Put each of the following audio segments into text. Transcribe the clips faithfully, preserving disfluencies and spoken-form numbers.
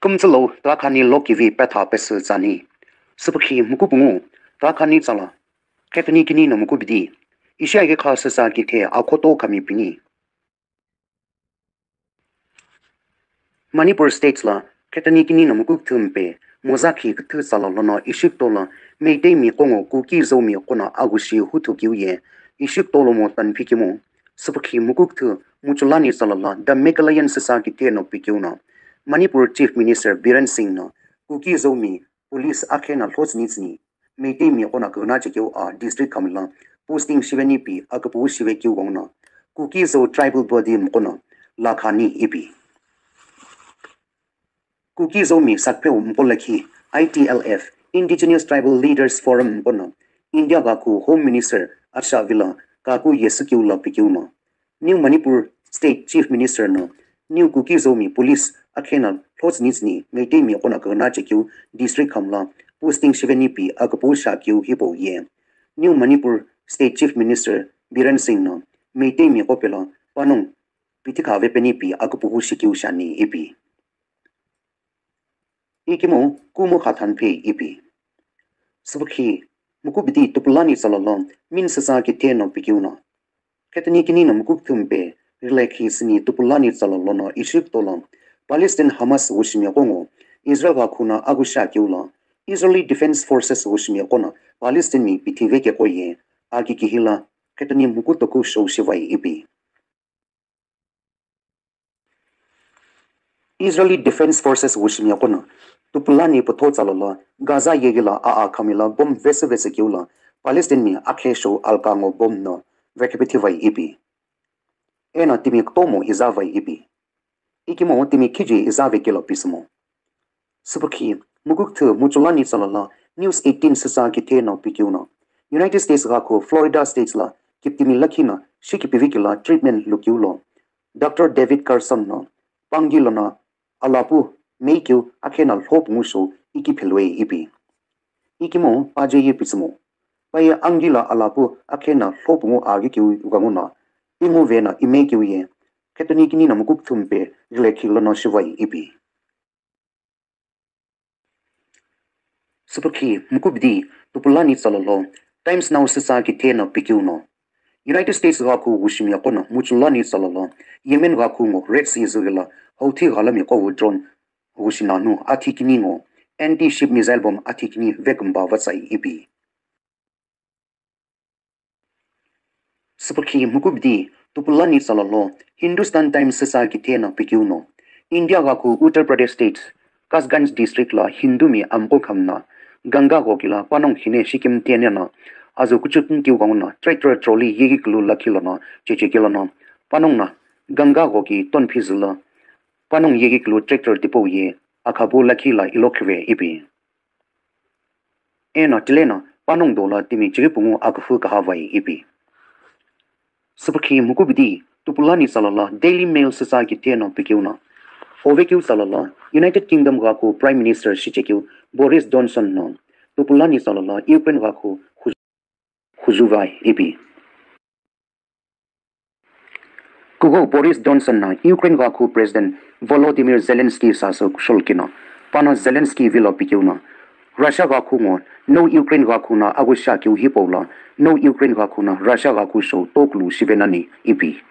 Kümtsülo tüakhani lokivi petha pesü tsani. Süpükhi mukupungu tüakhani tsala. Khetini kini no mukubidi. Ishi aghi kha süsa kithe akhoto kami pini. Manipur State la khetini kini no mukukthumpe mozakhi küthü tsala lono ishikto la Meitei mi qongo Kuki Zo mi qona agushi huthu kiu ye ishikto lo mo tanphi kimu. Süpükhi mukukthu muchulani tsala la the Meghalayan süsa kithe no pikiu no Manipur Chief Minister Biren Singh no Kuki Zo mi police akhe no lhotsüni tsüni Meitei mi qona küghüna chekeu a district khamla posting shiveni pi aküpüu shive kiu gongno Kuki Zo tribal body mqono lakhani ipi. Kuki Zomi Sakpheu mqo lakhi I T L F, Indigenous Tribal Leaders Forum mqono India ghakhu Home Minister Ash Shavila kaku yesukiu la pikiu no New Manipur State Chief Minister no New Kuki Zomi Police akhe no lhotsüni tsüni Meitei mi qona küghüna chekeu district khamla posting shiveni pi aküpüu shakiu hipau ye New Manipur State Chief Minister Biren Singh no Meitei mi qopelo panongu pithikha vepeni pi aküpühu shikiu shiani ipi. Ikemu kumu khathan phe ipi. Süpükhi mukubidi tupulani tsala lo min süsa kithe no pikiu no khetini kini no mukukthumpe rilekhi sini tupulani tsala lono ishikto lo Palestine Hamas wushimi qongo Israel ghakhu no agusha kiu lo Israeli Defense Forces wushimi qo no Palestine mi pithive keqo ye aki kihila khetini mukutoku shou shivai ipi. Israeli Defense Forces wushimi qo no tupulani pütho tsala lo Gaza yeghi lo aa khamila bomb vesü vesü kiu lo Palestine mi akhe shou alka ngo bomb no vekhipithivai ipi. Eno timi kutomo izavai ipi. Ikemu timi khiji izave kelo pisümo. Süpükhi mukukthu muchulani tsala lo News eighteen süsa kithe no pikiu no United States ghakhu Florida State la kiptimi lakhi no shikipivi kilo treatment lukiu lo Doctor David Carson no pangi lono alapu meikeu akhe no lhopungu shou iki phelue ipi. Ikemu paje ye pisümo. Paye angi lo alapu akhe no lhopungu aghi kiu ghangu no ingu ve no imeikeu ye khetini kini no mukukthumpe rilekhi lono shivai ipi. Süpükhi mukubidi tupulani tsala lo Times Now süsa kithe no pikiu no United States ghakhu wushimi qo no muchulani tsala lo Yemen ghakhu ngo Red Sea züghi lo Houthi ghalami qo wu drone wushi nanu athi kini ngo anti-ship missile bomb athi kini vekümba vatsai ipi. Süpükhi mukubidi tupulani tsala lo Hindustan Times süsa kithe no pikiu no India ghakhu Uttar Pradesh State Kasganj District lo Hindu mi amqo khamna Ganga ghoki lo panongu hine shikimtene no azu kuchutun kiu ghangu no tractor trolley yeghi kulu lakhi lono chechekelo no panongu no Ganga ghoki tonphi zülo panongu yeghi kulu tractor tipau ye akhapu lakhi lo ilokhive ipi. Eno tileno panongu dolo timi chighi pungu akühu kahavai ipi. Süpükhi mukubidi tupulani tsala lo Daily Mail süsa kithe no pikiu no hovekeu tsala lo United Kingdom ghakhu Prime Minister shichekeu Boris Johnson no tupulani tsala lo Ukraine ghakhu huzuvai ipi. Kugo Boris Johnson no Ukraine ghakhu President Volodymyr Zelensky saso kushol kino pano Zelensky vilo pikiu no Russia ghakhu ngo no Ukraine ghakhu no agusha kiu hipau lo no Ukraine ghakhu no Russia ghakhu shou tokulu shivenani ipi.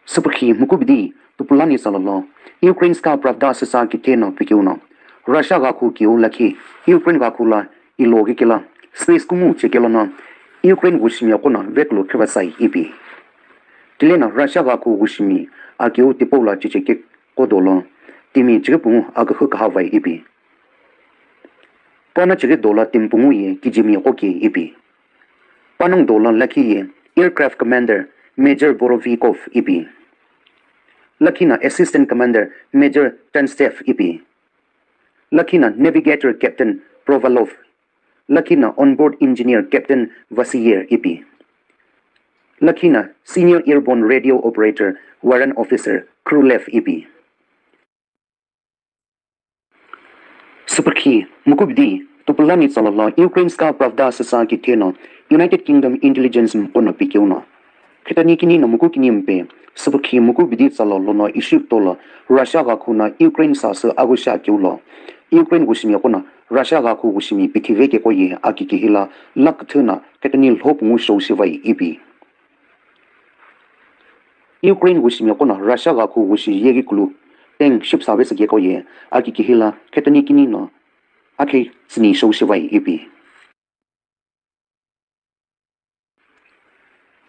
Süpükhi mukubidi tupulani tsala lo Ukrainska Pravda süsa kithe no pikiu no Russia ghakhu kiu lakhi Ukraine ghakhu lo ilo ghikelo space kumu chekelo no Ukraine wushimi qo no vekulu khivatsai ipi. Tileno Russia ghakhu wushimi akiu tipau lo checheke qo dolo timi chighi pungu akühu kahavai ipi. Pano chighi dolo timi pungu ye kijimi qo ke ipi. Panongu dolo lakhi ye Aircraft Commander Major Borovikov ipi. Lakhi no Assistant Commander Major Tanstev ipi. Lakhi no Navigator Captain Provalov. Lakhi no Onboard Engineer Captain Vasiyev ipi. Lakhi no Senior Airborne Radio Operator Warrant Officer Krulev ipi. Süpükhi mukubidi tupulani tsala lo Ukrainska Pravda süsa kithe no United Kingdom Intelligence mqo no pikiu no Khetoni kini no muku kini mpe, süpükhi muku bidi tsalo lono ishi kutola Russia ghakhu no Ukraine sasü aghüshi akeu lo, Ukraine wushimi qo no Russia ghakhu wushimi pithive keqo ye aki kihila lakh küthü no khetoni lhopu ngu shou shivai ipi. Ukraine wushimi qo no Russia ghakhu wushi yeghi kulu tank shipüsave tsü keqo ye aki kihila khetoni kini no akhi tsüni shou shivai ipi.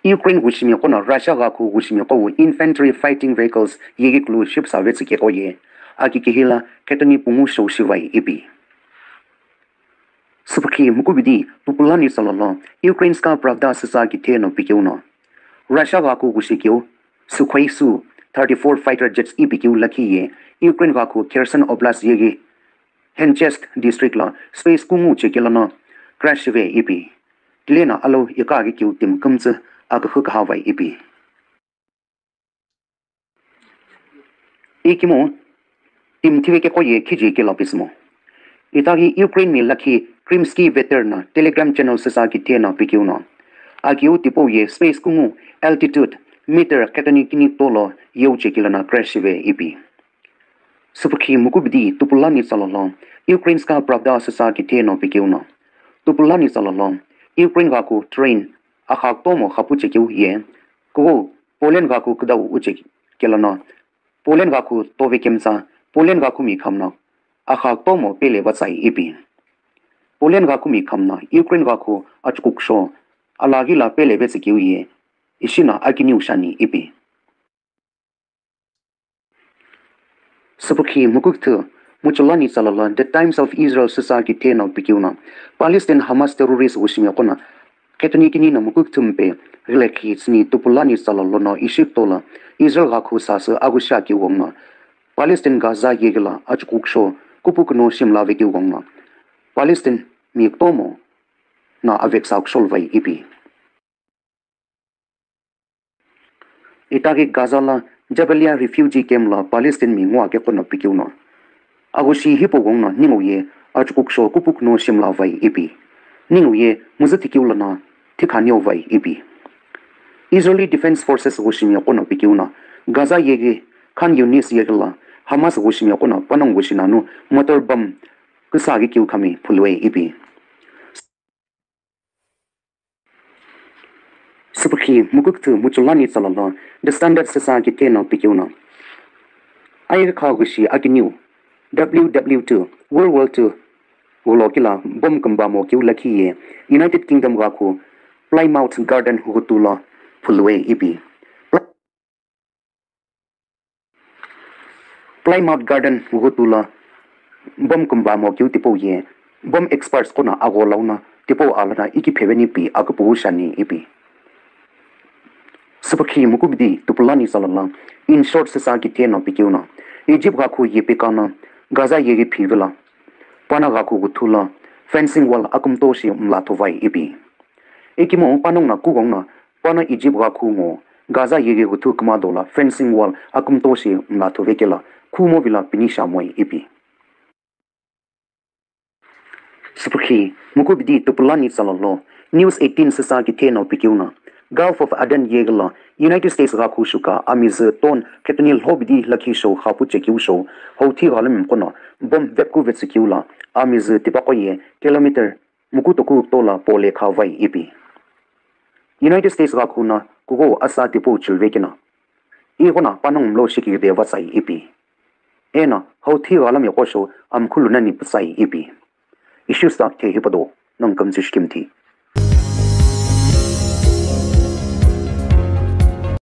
Ukraine wushimi qo no Russia ghakhu wushimi qo wu infantry fighting vehicles yeghi kulu shipüsave tsü keqo ye aki kihila khetoni pungu shou shivai ipi. Süpükhi muku bidi tupulani tsalo lo Ukrainska Pravda süsa kithe no pikeu no, Russia ghakhu wushi keu Sukhoi Su thirty-four fighter jets ipi keu lakhi ye Ukraine ghakhu Kherson Oblast yeghi Henchest district lo space kungu chekelo no crash shive ipi. Tile no alo iqa aghi keu timi kümtsü aküxü kahavai ipi. Ikemu timi thive keqo ye khiji kelo pisümo. Itaghi Ukraine mi lakhi Krymsky Veter no Telegram channel süsa kithe no pikeu no, akeu tipau ye space kungu altitude meter khetoni kini tolo yeu chekelo no crash shive ipi. Süpükhi muku bidi tupulani tsalo lo Ukrainska Pravda süsa kithe no pikeu no, tupulani tsalo lo Ukraine ghakhu train akha kutomo xapu chekeu ye kughou Poland ghakhu küdau uche kelo no Poland ghakhu tove kemtsa Poland ghakhu mi khamno akha kutomo pele vatsai ipi. Poland ghakhu mi khamno Ukraine ghakhu achukukusho alaghi la pele vetsü keu ye ishi no akiniu shiani ipi. Süpükhi muku küthü muchulani tsalo lo The Times of Israel süsa kithe no pikeu no, Palestine Hamas terrorist wushimi qo no khetoni kini no muku küthü mpe ghilekhi tsüni tupulani tsalo lono ishi kutola Israel ghakhu sasü aghüshi akeu ghenguno, Palestine Gaza yeghi lo achukukusho kupukuno shimla vekeu ghenguno, Palestine mi kutomo no aveksa kushol vai ipi. Itaghi Gaza lo Jabalia refugee camp lo Palestine mi ngua keqo no pikeu no, aghüshi hipau ghenguno ningu ye achukukusho kupukuno shimla vai ipi. Ningu ye muzü thikeu lono thikhaniu vai ipi. Israeli Defense Forces wushimi qo no pikeu no, Gaza yeghi Khan Yunis yeghi lo Hamas wushimi qo no panongu wushi nanu mortar bomb küsa aghi keu khami phulue ipi. Süpükhi muku küthü muchulani tsalo lo The Standard süsa kithe no pikeu no, ayeghi kha wushi akiniu W W two, World War Two ghulo kila bomb kümbamo keu lakhi ye United Kingdom ghakhu Plymouth Garden ghutu lo phulue ipi. Plymouth Garden ghutu lo bomb kümbamo keu tipau ye bomb experts qo no agho lau no tipau alo no iki pheveni pi aküpüghü shiani ipi. Süpükhi muku bidi tupulani tsalo lo In Short süsa kithe no pikeu no, Egypt ghakhu yepeka no Gaza yeghi phivilo pano ghakhu ghuthu lo fencing wall akümto shi mla thuvai ipi. Ikemu panongu no kughengu no pano Egypt ghakhu ngo Gaza yeghi ghuthu kümado lo fencing wall akümto shi mla thuve kelo khumo vilo pini shi amoe ipi. Süpükhi muku bidi tupulani tsalo lo News eighteen süsa kithe no pikeu no, Gulf of Aden yeghi lo United States ghakhu shuka amizü ton khetoni lho bidi lakhi shou xapu chekeu shou Houthi ghalumi qo no bomb vepku vetsü keu lo amizü tipaqo ye kilometer muku toku tola pole khavai ipi. United States ghakhu no kughou asa tipau chilve keno, ighono panongu mlo shikighi de vatsai ipi. Eno Houthi ghalami qo shou amkhulu nani pütsai ipi. Issues ta the hipado nongu kümtsü shikimthi.